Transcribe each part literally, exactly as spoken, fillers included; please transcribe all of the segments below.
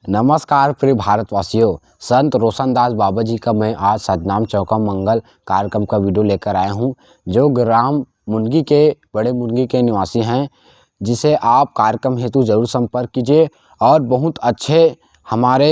नमस्कार प्रिय भारतवासियों, संत रोशन दास बाबा जी का मैं आज सतनाम चौका मंगल कार्यक्रम का वीडियो लेकर आया हूँ, जो ग्राम मुनगी के, बड़े मुनगी के निवासी हैं, जिसे आप कार्यक्रम हेतु जरूर संपर्क कीजिए। और बहुत अच्छे हमारे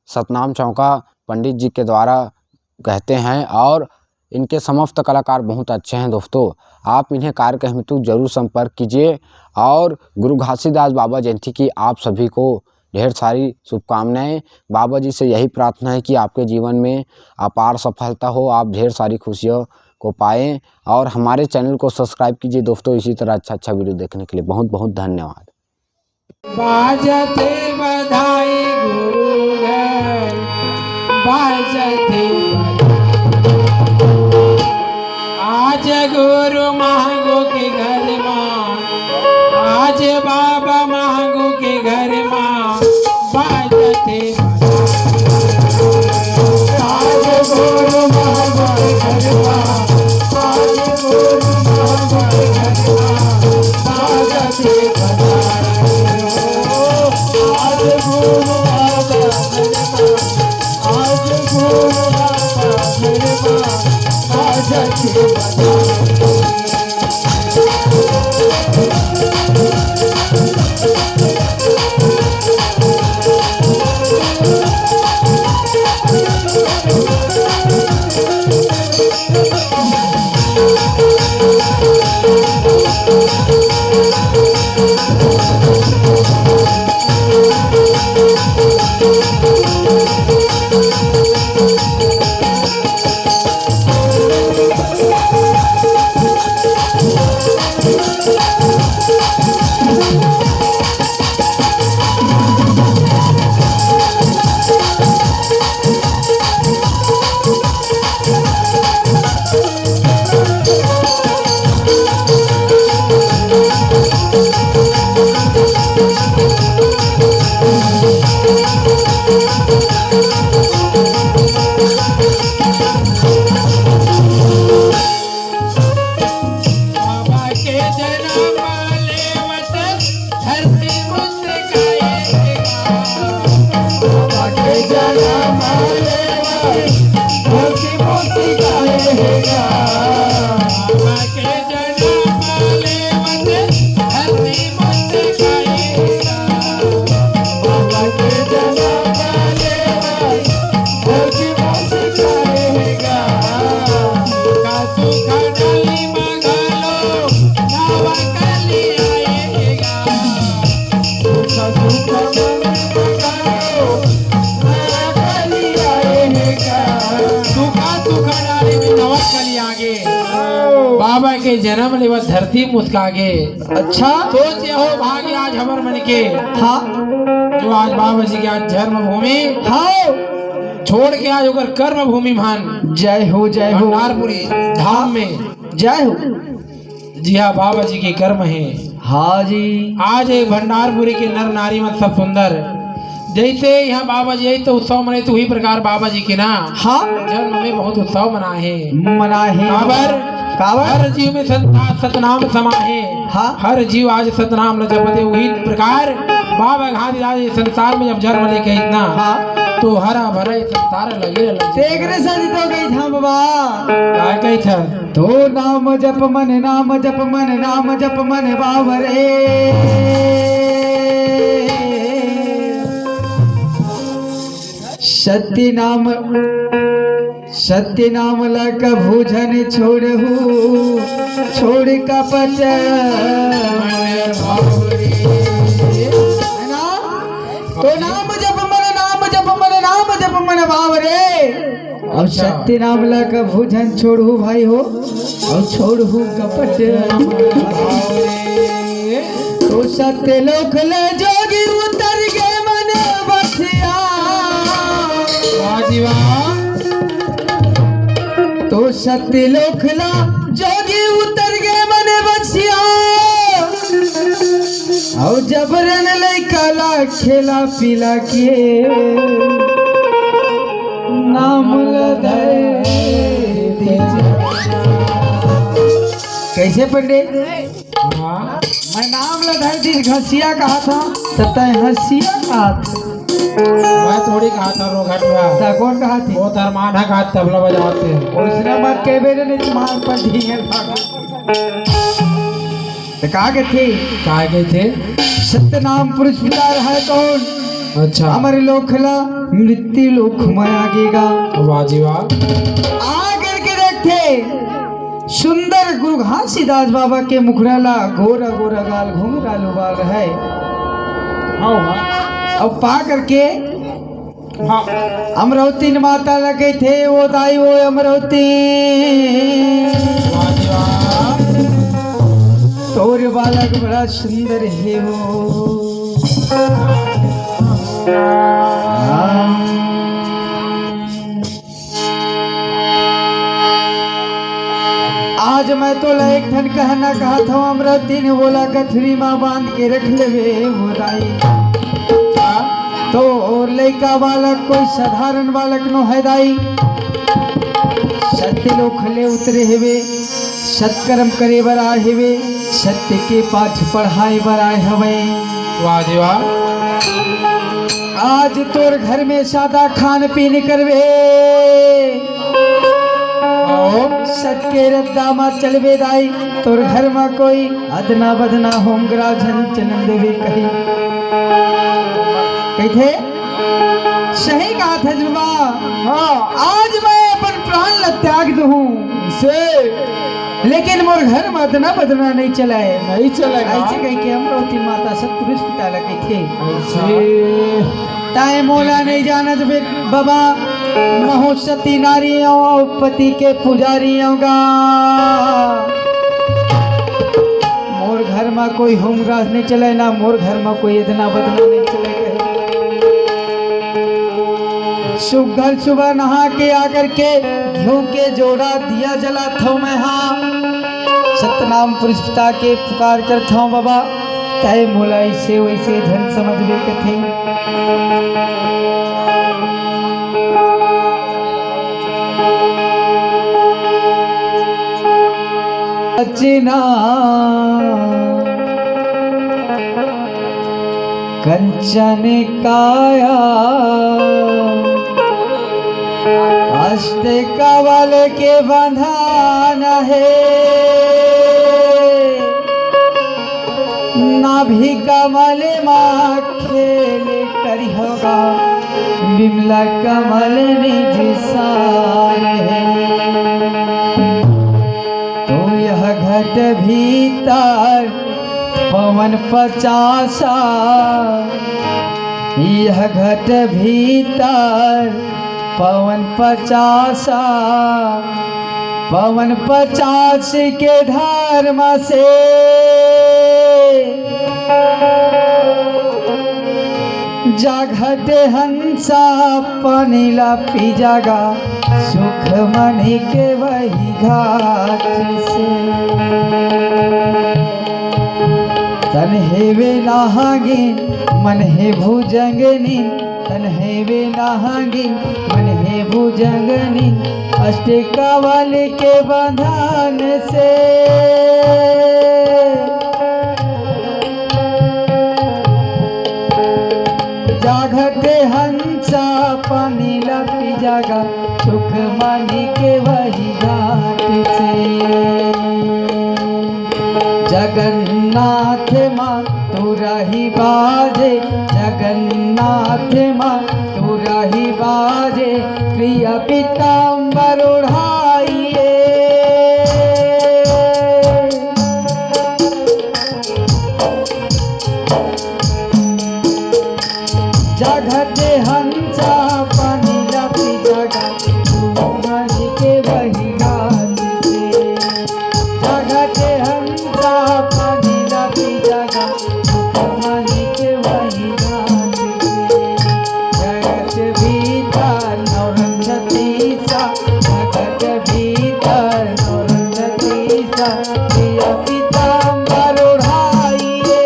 सतनाम चौका पंडित जी के द्वारा कहते हैं, और इनके समस्त कलाकार बहुत अच्छे हैं दोस्तों। आप इन्हें कार्यक्रम हेतु जरूर संपर्क कीजिए। और गुरु घासीदास बाबा जयंती की आप सभी को ढेर सारी शुभकामनाएं। बाबा जी से यही प्रार्थना है कि आपके जीवन में अपार सफलता हो, आप ढेर सारी खुशियों को पाएं। और हमारे चैनल को सब्सक्राइब कीजिए दोस्तों, इसी तरह अच्छा अच्छा वीडियो देखने के लिए बहुत बहुत धन्यवाद। बाजत हे बधाई गुरु घर, बाजत हे बधाई। आज गुरु मांगो के घर मा, आज बाबा मांगो के घर मा, बाजत हे बधाई। आज गुरु मांगो के घर मा, आज गुरु मांगो के घर मा, बाजत हे बधाई। आज गुरु बाबा घर मा, आज गुरु बाबा घर मा, बाजत हे बधाई। बाबा के जनम लेवत धरती मुस्काए गा। बाबा के जनम लेवत धरती मुस्काए गा। बाबा के जनम लेवत धरती मुस्काए गा। बाबा के जनम लेवत धरती मुस्काए गा। का सुख डाली मा घलो नवा कली आएगा। सुख दुख मन पधारो, नवा कली आएगा। सुख दुख डाली में नवा कली आगे। बाबा के जनम लेवत धरती मुस्कागे। अच्छा। सोच हो भाग्य आज हमर मन के। हाँ। जो आज बाबा जी के आज जन्मभूमि। हाँ। छोड़ के आज ओकर कर्म भूमि मान। जय हो, जय हो। भंडारपुरी धाम में। जय हो। जी हाँ, बाबा जी के कर्म हे। हाँ जी। आज एक भंडारपुरी के नर नारी मन सब सुंदर, जैसे यहाँ बाबा जी आई तो उत्सव मनाई, तो वही प्रकार बाबा जी के ना हाँ। जन्म में बहुत उत्सव मना हे। मना हे। काबर? काबर? हर जीव में संता-, सतनाम समा हे। हाँ। हर जीव आज सतनाम ल जपत हे, वही प्रकार बाबा घासीदास ये संसार में जब जन्म लेके इतना हाँ। तो हरा भरा ये संसार लगे लगे। तेकरे साथ तो गई था बाबा। काय कही था? तो नाम जप मन, नाम जप मन, नाम जप मन बावरे। सत्य नाम, सत्य नाम ला कभू झन छोड़हू, छोड़ कपट मन बावरे। है ना? तो नाम जप मन, नाम जप मन, नाम जप मन बावरे। अउ अच्छा। सत्य नाम ला कभू झन छोड़हू भाई हो, अउ छोड़हू कपट। तो सत्य लोक ले जोगी उतर गे मन बछिया। वाह जी वाह। तो सत्य लोक ला जोगी उतर गे मन बछिया। अउ जबरन लइका ला खेला पिला के नाम ल धर दीजिए। कैसे पंडित? हाँ। मैं नाम ल धर दीजिए, घसिया कहा था, तो तय हसिया कहा था। मैं थोड़ी कहा था रोगन बा। ता कोन कहा थे? वो दरमान ह कहा तबला बजावत हे। उसने मत कहबे रे, नहीं मार पर ढींगे भाग। तो का कहथे? का कहथे? सतनाम पुरुष पिता रहय कौन? अच्छा। अमर लोक ला मृत्यु लोक में आगेगा। वाह जी वाह। आ करके देखथे, सुंदर गुरु घासीदास बाबा के मुखड़ा ला गोरा गोरा गाल घुंघरालू बाल रहय। हाँ, हाँ। अब पा करके हाँ। अमरौतिन माता ला कहिथे, "ओ दाई, ओ अमरौतिन, वाह जी वाह। तोर बालक बड़ा सुंदर हे वो।" आज मैं तोला एक ठन कहना कहत हौं, अमरौतिन, ओला गठरी मा बांध के रख लेबे वो दाई। तोर लइका बालक कोई साधारण बालक नो हे दाई। सत्य लोक ले उतरे हेवे, सत्कर्म करे बर आए हेवे, सत्य के पाठ पढ़ाए बर आए हवे। वाह जी वाह। आज तोर घर में सादा खान पीन करबे, आओ। सत्य के रद्दा मा चलबे दाई, तोर घर मा कोई अदना बदना होमग्रा झन चलन देबे कही। कहिथे, सही कहा था जुबा। हाँ। आज मैं अपन प्राण ला त्याग दूँ। से लेकिन मोर घर में अदना बदना नहीं चलाए। नहीं चलेगा। ऐसे कह के अमरौतिन माता सतपुरुष पिता ला कहिथे। ऐसे। ताए मोला नहीं जानत बे बाबा, महू सती नारी अउ पति के पुजारी अउ गा। मोर घर मा कोई होमग्रा नहीं चले, ना मोर घर मा कोई अदना बदना नहीं चले कहे। सुग्घर सुबह नहा के आकर के घीव के जोड़ा दिया जलाथव मैं हा। सतनाम पुरुष पिता के पुकार करथव बाबा, तय मोला ऐसे वैसे झन समझबे कथे। रचना कंचन काया, अष्ट कवल के बंधन हे। नाभि कमल मा खेल करिहगा, बिमला कमल निज सार हे। तो यह घट भीतर पवन पचासा, यह घट भीतर पवन पचासा, पवन पचास के धर्म से जा घट हंसा पानी ला पी जागा, सुख मानिक वही घाट से। तन हेवे नहागिन, मन हे भुजंगनिन, तन हेवे नहागिन, मन हे भुजंगनिन, अष्ट कवल के बंधन से। जा घट हंसा पानी ला पी जागा, सुख मानिक वही घाट से। जगन्नाथ मा तुरही बाजे, जगन्नाथ मा तुरही बाजे, प्रिय पीताम्बर ओढ़ाइए। जा घट हंसा पानी ला पी जागा, सुख मानिक वही घाट से। जा घट हंसा पानी ला पी जागा, सुख मानिक वही घाट से। जगत भीतर नवरंग छत्तीसा, जगत भीतर नवरंग छत्तीसा, प्रिय पीताम्बर ओढ़ाइए।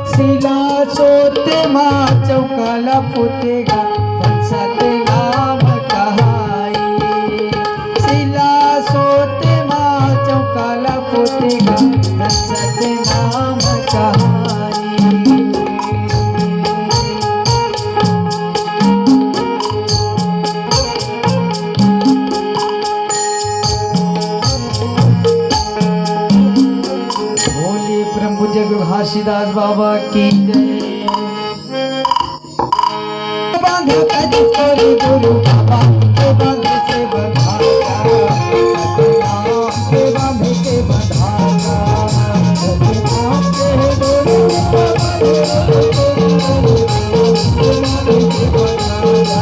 सिला सोते मा चौका ला पोतेगा, तन सतनाम कहाई। सिला सोते मा चौका ला पोतेगा, तन सतनाम कहाई। तुलसीदास बाबा की जय। बांधे कज तोरी गुरु बाबा, के बांधे से बंधाता, सतनाम के बांधे से बंधाता, सतनाम के डोरी बाबा, के बांधे से बंधाता।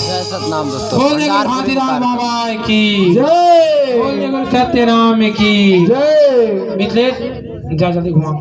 जय सतनाम दोस्तों। बोल दे गुरु भांतीराम बाबा की जय। बोल दे गुरु सत्यनाम की जय। मिथिलेश, जा जल्दी घुमा।